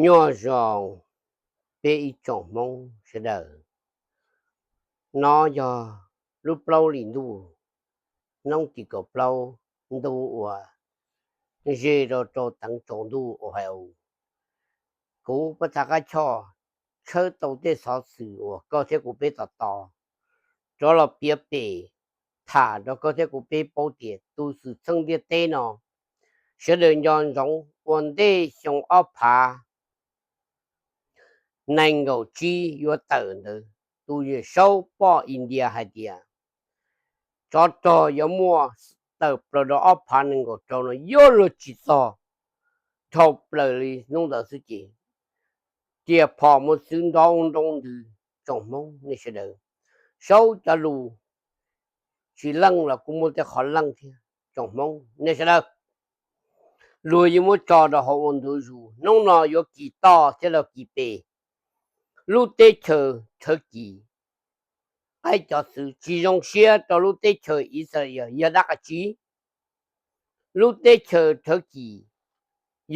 Nyob zoo peb ib tsoom Hmoob sawv daws. No yog lub plaub hlis ntuj, hnub tim kaum plaub, ntu uas ze rau rau teev tsaus ntuj Ohio. Kuv Paj Thaj Qab Choj tshawb tau tej xov xwm uas koj thiab kuv peb tos tos rov los piav pem, tham rau koj thiab kuv peb paub tias tus xwm txheej ntiaj teb no sawv daws nco ntsoov ua ntej xyoo ob phav nees nkaum tsib yuav tawm ntawd, tus Yawm Saub poj India hais tias tsov rog yuav muaj tawm plaws rau ob phav nees nkaum rau no yuav luag tsis txog dhau plaws li hnub ntawd xwb ces tias phom mus txwv nrov u nroo ntws. Tsoom Hmoob nej sawv daws, Saub cov lus tsis leej los kuj muaj tej qhov leej thiab. Tsoom Hmoob nej sawv daws, luag yeej muab tso rau hauv ua ntu zus, hnub no yuav kis toj thiab los kis pes. Lub teb chaws Thawv Kis qaib cov txwv tsis zoo siab rau lub teb chaws Ixayees yog dab qas tsiv. Lub teb chaws Thawv Kis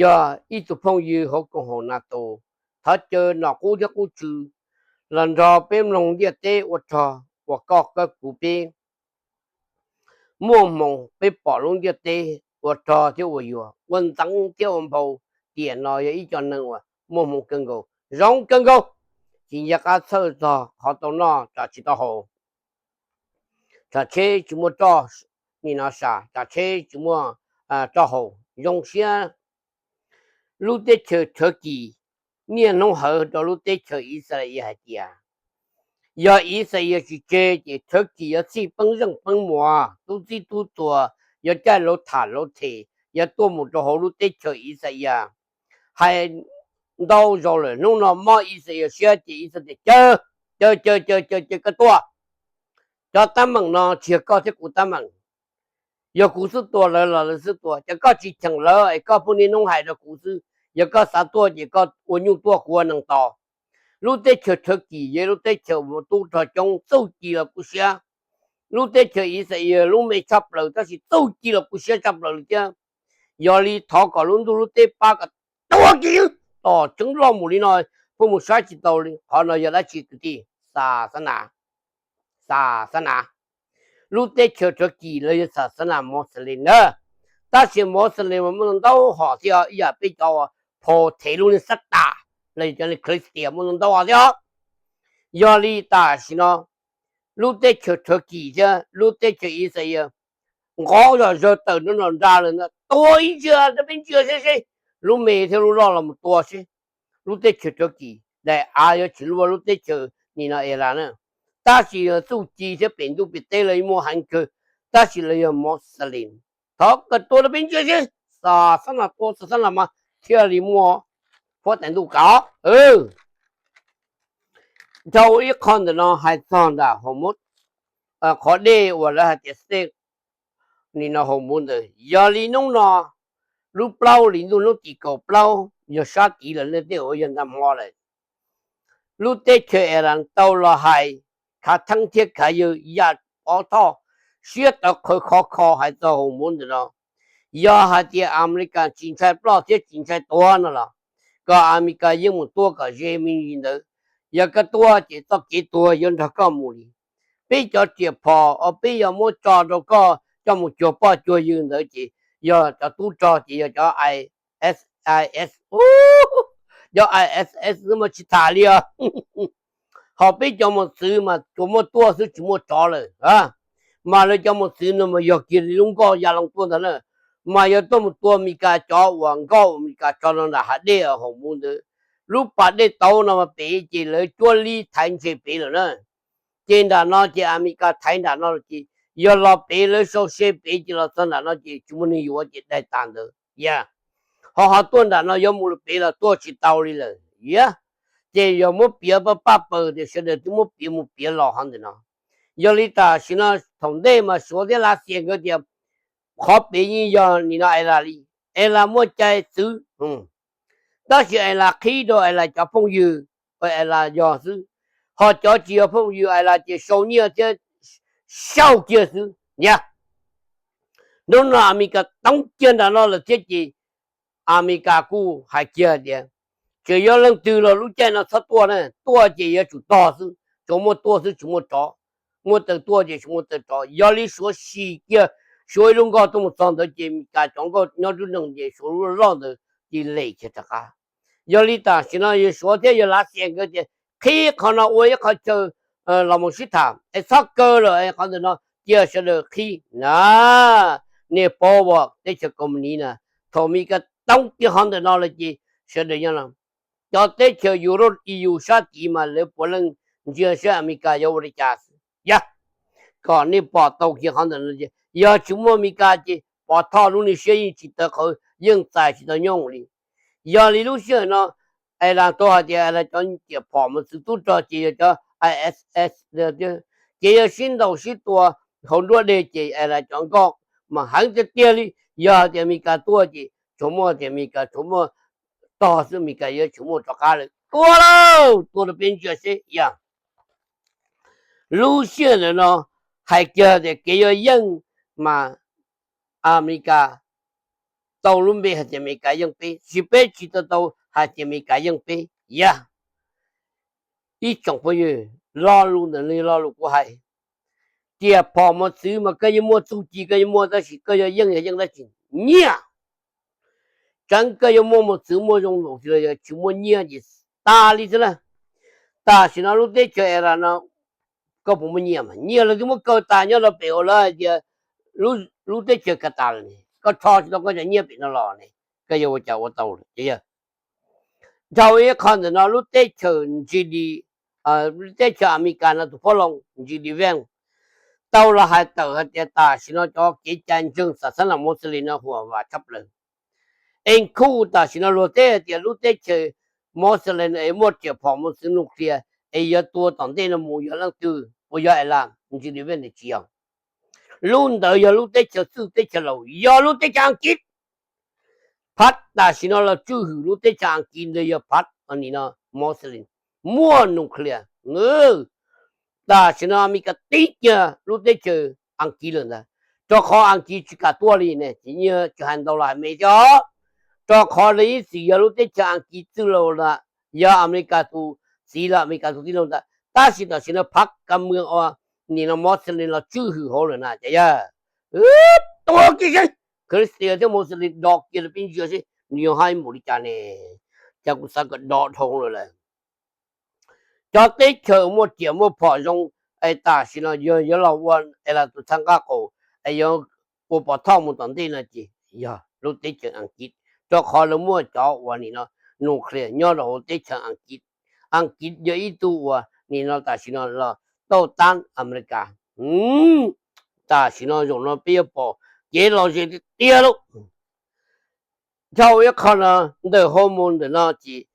yog ib tug phooj ywg hauv koom haum NATO, thov caw nom qub thiab qub tswv los nrog peb mloog ntiaj teb ua rog ua koj kawb kuv peb muaj hmoo peb pom lub ntiaj teb ua rog thiab ua yuag, ua ntxeev thiab ua nphau. Tiam no yog ib co neeg uas muaj hmoo kawg nkaus, zoo kawg nkaus, tsis nco qab txhawj txog qhov tau noj tsam tsis tau haus, tsam tsheb tsis muaj roj, nim no sam tsam tsheb tsis muaj roj haus, zoo siab. Lub teb chaws Thawv Kis niaj hnub hawv rau lub teb chaws Ixayees hais tias yog Ixayees tsis tseg ces Thawv Kis yuav txhij peeb zeej peeb muas, tub txib tub tuag, yuav caij lawv tham lawv them, yuav tuaj mus rau hauv lub teb chaws Ixayees. Hais ntau zaus lawm, hnub no mob Ixayees siab ces Ixayees tias caw, caw caw caw caw caw koj tuaj. Cov teeb meem no tsis yog koj thiab kuv teeb meem, yog kuv xub tua lawv los lawv xub tua, ces koj tsis cheem lawv es koj pheej niaj hnub hais rau kuv xwb. Yog koj xav tuaj ces koj ua nyuj tuaj, kuv ua nees tos. Lub teb chaws Thawv Kis yog lub teb chaws uas tub rog coob, txuj ci los kuj siab. Lub teb chaws Ixayees lub me tshaj plaws tab sis txuj ci los kuj siab tshaj plaws li thiab. Yog li thov kom lub ntuj lub teb pab kom tuag kiag tom tseeb loj mus li no, pheej mus saib tsis tau li. Qhov no yog dab tsi kwv tij? Xas xas nas, xas xas nas. Lub teb chaws Thawv Kis lawv yog xas xas nas Moslem na, tab sis Moslem mas muaj ntau hom thiab, ib yam peb cov phau thev lub niag xab tas los yog cov niag Khlistias muaj ntau hom thiab. Yog li tam sim no lub teb chaws Thawv Kis thiab lub teb chaws Ixayees nqov zom zaws tawm nrov nram nra lawm na, tua ib ntsia rau peb ntsia seb seb lub me thiab lub loj los mus tua seb. Lub teb chaws Thawv Kis daim av yuav tsis luaj lub teb chaws nim no Iran na, tab sis yog txuj ci thiab pem ntuj pem teb lawv muaj heev kawg, tab sis lawv yog Moslem. Thov kom tua rau peb ntsia seb, xas xas nas tua xas xas nas mas thiaj li muaj huab tais ntuj kav. Dhau ib qho ntawm no hais txog nram Hormuz, qhov dej uas lawv hais tias Strait nim no Hormuz ntawd, yog li hnub no lub plaub hlis ntuj hnub tim kaum plaub yog sab tid lawm, nej tej uas yog ntag hmo lawm. Lub teb chaws Iran tau los hais khav theeb thiab khav yawg yam pov thoj siab tawv qhawv khov kho hais txog Hormuz ntawm no. Yog hais tias Amelikas tsis ntshai ploj thiab tsis ntshai tuag no los, kom Amelikas yeej mus tua kom ze me ntsis ntawd. Yog koj tuaj ces txoj kev tuag yuav nrog koj mus li. Peb cov riam phom uas peb yuav muab tso rau koj coj mus cuag poj cuag yawg ntawd ces yog cov tub rog ces yog cov ISIS, cov ISIS xwb mas tsis tham li os. Ho peb cov mos txwv mas tsuas muaj tuaj xwb tsis muaj tsov lawm. Mas lawv cov mos txwv no mas yog kiag li lub nkoj ya loo tuaj ntag na, mas yog tuaj mus tua Meskas cov uas nkoj uas Meskas tso no nram hav dej Hormuz ntawd. Lub pas dej tauv no mas pem ces lawv cuab li thaiv ntshe pem lawm na. Ces nram no ces Amelikas thaiv nram no ces yog los pem lawv sau se pem ces los txog nram no ces tsis muaj neeg yuav ces daig tas ntawd. Yog ho ho tuaj nram no yuav mus pem los tuaj tsis tau li lawm. Yog ces yog muab piav paj pawg tias sawv daws twb muab piav mus piav los ho ntawm no. Yog li tam sim no thaum ntej mas Suav thiab Lav Xias nkawd tias qhov pem yeej yog nim no Iran li, Iran muaj cai txwv. Tab sis Iran qhib rau Iran cov phooj ywg, Iran yog xwb, ho cov tsis yog phooj ywg Iran ces sau nyiaj thiab sau kiag xwb. Niam, hnub no Amelikas toob kiag nram no lawm thiab ces Amelikas kuj hais kiag tias Tseem yog leej twg los lub caij no txhob tuaj na, tuaj ces yuav tsum tog xwb, tsuas muaj tuaj xwb tsis muaj rov, muaj taw tuaj ces tsis muaj taw rov. Yog li Suav sim kiag, Suav ib lub nkoj tuaj mus txog ntawd ces Meskas cov nkoj nyob nruab nreeg ces Suav lub loj ntawd ces lem kiag rov qab. Yog li tam sim no yog Suav thiab yog Lav Xias nkawd tias qhib qhov no ua ib qho chaw los mus sib tham es txhob kaw lawm es qhov ntawm no cia sawv daws qhib na. Nej paub as teb chaws Koos Mas Nis na, thaum Meskas toob kiag qhov ntawm no lawm ces sawv daws nyob no. Cov teb chaws Europe E U sab tid mas lawv puav leej ntsia saib Amelikas yuav ua li cas xwb. Yog kom nej pom tau kiag qhov ntawm no, yog tsis muaj Amelikas ces Pov Thoj lub niag siab yeej tsis tawv qhawv, yeej txais tsis tau nyooj li. Yog li lub sij hawm no Iran tau hais tias Iran cov riam phom mos txwv tub rog ces yog cov I S I S tiag, ces yog sib ntaus sib tua hauv nruab dej ces Iran cov nkoj mas heev tiag tiag li. Yog hais tias Amelikas tuaj ces tsuas muaj tias Amelikas tsuas muaj tog xwb, Amelikas yuav tsis muaj rov qab lawm. Tua lauj, tua rau peb ntsia seb yog lub sij hawm ntawm no hais kiag tias kev yuav yeej mas Amelikas tau lub npe hais tias Amelikas yeej peb, tsis peb tsis tau tau hais tias Amelikas yeej peb. Yog ib tsoom phooj ywg, lo lus ntawm no lo lus kuv hais, riam phom mos txwv mas koj yeej muaj txuj ci koj yeej muaj, tab sis koj yuav yeej yog yeej dab tsi? Nyiaj. Tseev koj yuav muaj mos txwv muaj zoo nkaus li los tsis muaj nyiaj ces tas li xwb na. Tam sim no lub teb chaws Iran no koj puas muaj nyiaj? Mas nyiaj lawv twb muab kaw tas nyob rau pem uas lawv hais tias lub teb chaws Kav Tas lawm ne, koj rho tsis tau koj cov nyiaj pem no los ne, koj yuav ua cas ua tau lawm? Dhau ib qho ntawm no lub teb chaws G D, teb chaws Amelikas no tus phob loos G D Vance tau los hais tawm hais tias tam sim no cov kev cai ntseeg xam xab nas Moslem no huam vam tshaj plaws. Es kuj tam sim no luag teb hais tias lub teb chaws Moslem es muaj riam phom mos txwv nuclear es yuav tua tom ntej no mus yog leej twg? Puas yog Iran? G D Vance tias tsis yog. Lub ntawd yog lub teb chaws txwj teb chaws laus, yog lub teb chaws Askiv. Phab tam sim no los tswj hwm lub teb chaws Askiv ntawd yog phab nim no Moslem muaj nuclear. Tam sim no Amelikas tib kiag lub teb chaws Askiv lawm ntag, rau qhov Askiv tsis kam tuaj li ne, tsis hais ntau los hais me thiab os. Rau qhov lawv ib txwm yog lub teb chaws Askiv txwj laus lawm, yog Amelikas tus txiv los Amelikas tus tij laug ntag, tab sis tam sim no phab kav mws ua nim no Moslem los tswj hwm hauv lawm na ces yog tua kiag seb Khristin thiab Moslem do kiag rau peb ntsia seb nws yuav hais npaum li cas ne. Cas kuv xav kom do dhau lawm lawm. Cov teb chaws muaj riam muaj phom zoo es tam sim no yog yuav los ua es los tus txhab nqaj qaum es yuav ua pov thoj mus tom ntej no ces yog lub teb chaws Askiv, rau qhov lawv muaj cov uas nim no nuclear nyob rau hauv teb chaws Askiv. Askiv yog ib tug uas nim no tam sim no los tauj tab Amelikas. Tam sim no zaum no peb yuav pom kev lom zem tiag tiag lauj. Dhau ib qho no ntawm Hormuz ntawm no ces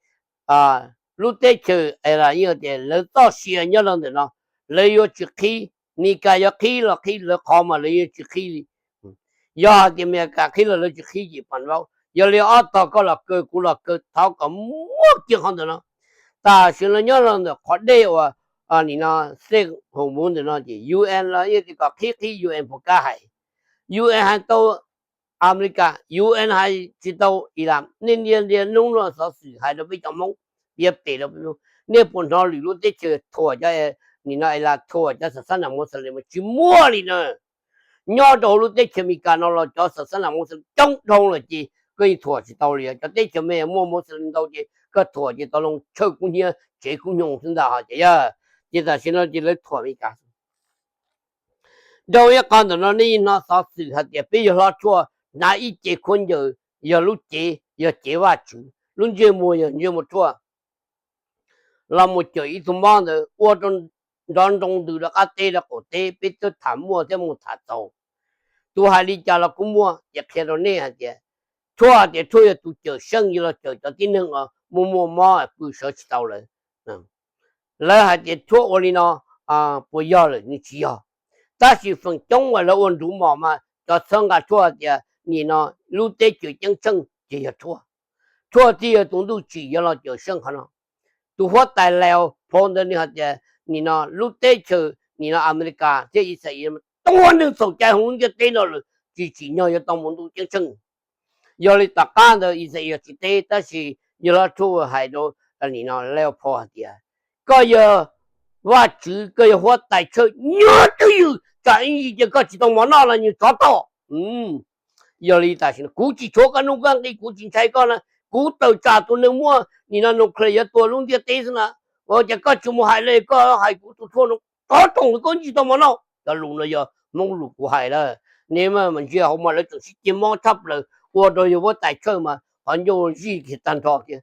lub teb chaws Iran yeej tias lawv txoj sia nyob rau ntawm no, lawv yuav tsis qhib. Meskas yuav qhib los qhib lawv qhov mas lawv yuav tsis qhib li. Yog hais tias Meskas qhib los lawv tsis qhib ces pam vaub. Yog li ob tog koj los kaw kuv los kaw, thov kom muab kiag qhov ntawm no. Tam sim no nyob rau ntawm qhov dej uas nim no Strait Hormuz ntawm no ces U N los yeej tias kom qhib qhib U N puas kam hais. U N hais tau Amelikas, U N hais tsis tau Iran. Nej ntiaj ntiaj hnub no xov xwm hais rau peb cov Hmoob, piav pem rau peb Hmoob, nej puas hnov lwm lub teb chaws thuam cov nim no Iran thuam cov xam xab nas Moslem mas tsis muaj li na. Nyob rau hauv lub teb chaws Amelikas no los cov xam xab nas Moslem coob dhau lawm ces koj yeej thuam tsis tau li. Cov teb chaws me muaj Moslem ntau ces koj thuam ces tau loo tshawj kub hnyiab tsev kub nyoog xwb ntag ho ces yog. Ces tam sim no ces lawv thuam Amelikas. Dhau ib qho ntawm no nej yeej hnov xov xwm hais tias peb yawg hlob Tshuaj hnav ib ce khaub ncaws, yog lub cev yog cev Vajtswv, lub ntsej muag yog ntsej muag Tshuaj, los mus cawm ib tug mob ntawd ua rau nrov nroo ntws rau qab teb rau qaum teb, peb twb tham muaj thiab mus tham txaus. Tus hais li cas los kuj muaj, ces qhia rau nej hais tias Tshuaj tias Tshuaj yog tus cawm seej, yog los cawm cov tib neeg uas muaj muaj mob pw sawv tsis tau lawm. Lawv hais tias Tshuaj ua li no puas yog lawm? Nws tsis yog. Tab sis feem coob uas lawv ua nruv mos mas cov txhawb nqa Tshuaj tias nim no lub teb chaws ceeb tsheej ces yog Tshuaj. Tshuaj thiaj yog tus ntuj tsim yuav los cawm seej qhov no. Tus huab tais Laos phau ntawd nws hais tias nim no lub teb chaws nim no Amelikas thiab Israel tua neeg txhaum cai hauv lub ntiaj teb no lawm tsis tsim nyog yuav tau mus ntuj ceeb tsheej. Yog li tom qab ntawd Israel tsis teb, tab sis Yawg Hlob Thoj hais rau nim no Leej Phau hais tias, koj yog Vajtswv, koj yog huab tais tshawj nyob twj ywm, tsam ib ntsis ces koj tsis tau mov noj los nyuag tsov tom. Yog li tam sim no kuv tsis tshuav koj nuj koj nqi, kuv tsis ntshai koj na, kuv tawm tsam tus neeg muaj nim no nuclear yuav tua lub ntiaj teb xwb na. Ua cas koj tsis mus hais li, koj hais kuv tus tshuaj no tsov tom koj tsis tau mov noj. Cov lus no yog Hmoob lus kuv hais lawm. Nej mas ntsia hauv mas lawv tseem sib ceg mob tshaj plaws, ua rau yawg huab tais tshawj mas qhov ncauj zij kiag tag nrho tias,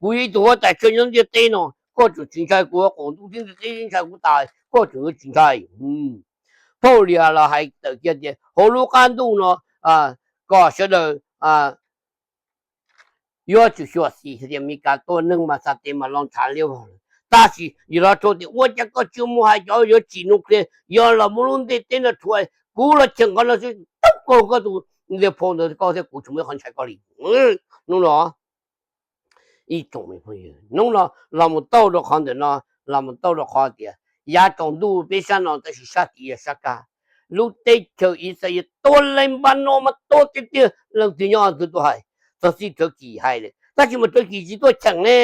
kuv yog ib tug huab tais tshawj nyob ntiaj teb no, koj tseem tsis ntshai kuv, qaum ntuj thiab ntiaj teb ntshai kuv tas, koj tseem yuav tsis ntshai. Phauj Lias los hais tawm kiag tias hauv lub qab ntuj no kom sawv daws yuav tsum xyuam xim tias Meskas tua neeg mas xa tes mas los ntshav liab vog lawm. Tab sis Yawg Hlob Thoj tias ua cas koj tsis mus hais cov yuav tsim nuclear yuav los muab lub ntiaj teb no rhuav, kuv los cheem qhov no xwb, tub kaug koj tus Leej Phau ntawd, koj thiab kuv tsis muaj ib qho ntshai koj li. Hnub no ib tsoom me phooj ywg, hnub no los mus tau rau qhov ntawm no, los mus tau rau qhov tias yav tsaus ntuj peb sab no tab sis sab tid yog sab kaj. Lub teb chaws Ixayees tua Lebanon mas tua tiag tiag, leej twg nyob twg tuaj hais, txog txij Tsawv Kis hais lawm, tab sis mas Tsawv Kis tsis tuaj cheem ne.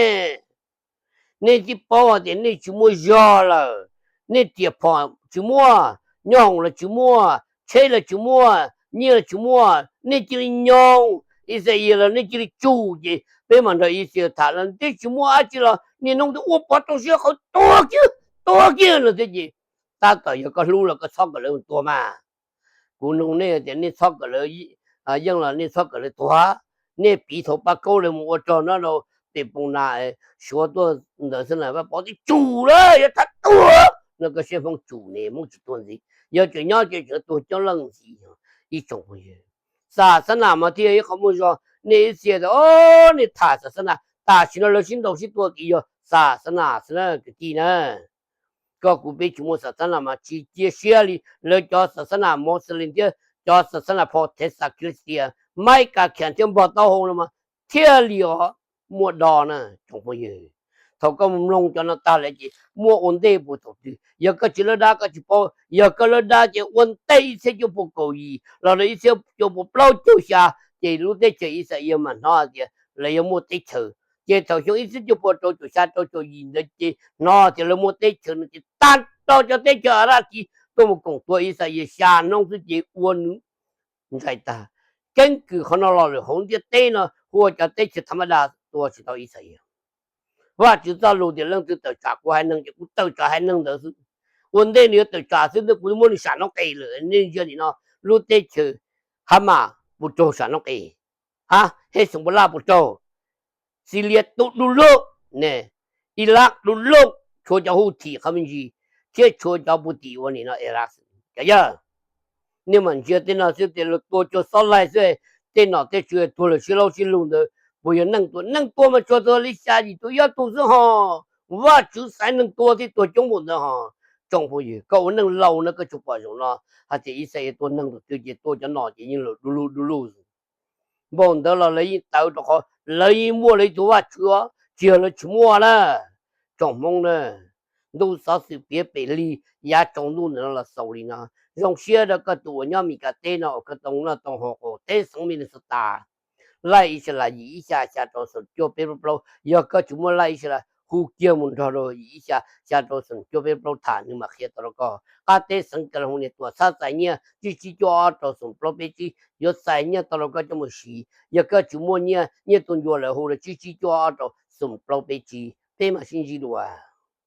Nej twb paub hais tias nej tsis muaj zog lawm, nej riam phom tsis muaj, nyob hoom los tsis muaj, tsheb los tsis muaj, nyiaj los tsis muaj, nej cia li nyoog Ixayees los nej cia li tsum, ces peb mam nrog Ixayees tham los twb tsis muaj dab tsi los niaj hnub twb ua pov rau siab qhawv tua kiag, tua kiag no thiab ces tab tom yog koj hlub los koj txhob kom lawv mus tua mas. Kuv nug nej tias nej txhob kom lawv yeej los nej txhob kom lawv tuag, nej piv thaum Paj Kaub lawv mus ua rog nyob rau pem Poo Nas, Suav tuaj ntawd xwb na, Vaj Pov twb tsum lawm, yog tham tuag no koj siab Hmoob tsum ne, Hmoob tsis tuag ntxiv, yog tseem nyob ces tseem tuag coob leej ntxiv. Ib tsoom phooj ywg, Xas Xab Nas mas thiaj yog ib qho muaj zog, nej ib txhia tias o nej tham Xas Xab Nas, tam sim no lawv sib ntaus sib tua ces yog Xas Xab Nas xwb na kwv tij na. Koj kuv peb tsis muaj Xas Xab Nas mas tsis cia siab li, lawv cov Xas Xab Nas Moslem thiab cov Xas Xab Nas Protestant Christian, Maiv Kas Khias thiab Npog Taub Hau no mas thiaj li os muaj do na tsoom phooj ywg. Thaum koj mus mloog cov no tag lawm ces muaj ua ntej puas thaum twg, yog koj tsis lawb dab koj tsis paub, yog koj lawb dab ces ua ntej ib txhiab cuaj pua kaum yim los rau ib txhiab cuaj pua plaub caug xya ces lub teb chaws Ixayees mam hnov hais tias lawv yuav muaj teb chaws. Ces thaum xyoo ib txhiab cuaj pua rau caum xya rau caum yim ntawd ces hnov tias lawv muaj teb chaws no ces tag nrho cov teb chaws Arab txiv tuaj mus koom tua Ixayees xya hnub xwb ces ua nws ntsais tag. Keeb kwm qhov no los lawm hauv ntiaj teb no hu ua cov teb chaws tha mab das tua tsis tau Ixayees. Vajtswv txoj lus tias leej twg tawm tsam kuv haiv neeg ces kuv tawm tsam haiv neeg ntawd xwb. Ua ntej nws yuav tawm tsam xwb ntawd kuv muab nws sam noob qes lawm. Nej ntsia nim no lub teb chaws Hamas puas raug sam noob qes? Ha, Hezbollah puas raug? Syria tus du lug ne, Iraq du lug, tshuav cov Houthi qhov me ntsis thiab tshuav cov Putin ua nim no Iraq. Cov yawg, nej mam ntsia tej no xwb tias luag tua cuag xob laig xwb, tej nom tej tswv tuag lawm sib laub sib lug ntawd puas yog neeg tua? Neeg tua mas tsuas tuag li xya yim tus ob tug xwb ho. Vajtswv xaiv neeg tua thiaj tuag coob npaum ntawd ho. Tsoom phooj ywg, koj ua neej laus no koj tsuas pom zoo no hais tias Ixayees tua neeg tus twg ces tua cov nom ces yeej du lug du lug. Npaum ntawd los lawv yeej tawv rau qhov lawv yeej muaj lawv ib tug Vajtswv, tsis yog lawv tsis muaj na. Tsoom Hmoob na, ntuj xov xwm piav pem lig yav tsaus ntuj ntawm no los xaus li no. Zoo siab rau koj tus uas nyob Meskas teb no uas koj tau noj tau haus, teb xeev Minnesota, laij Ixalas yim ib xya xya rau xoom cuaj peb plaub plaub. Yog koj tsis muaj laij Ixalas hu kiag mus nrog rau yim ib xya xya rau xoom cuaj peb plaub tham nws mam qhia tau rau koj. Qab teb xeev California tuam txhab txais nyiaj tsib tsib cuaj ob rau xoom plaub peb tsib, yuav txais nyiaj tau rau koj coj mus siv. Yog koj tsis muaj nyiaj, nyiaj tus ncua lawm hu rau tsib tsib cuaj ob rau xoom plaub peb tsib, peb mam sib ntsib dua.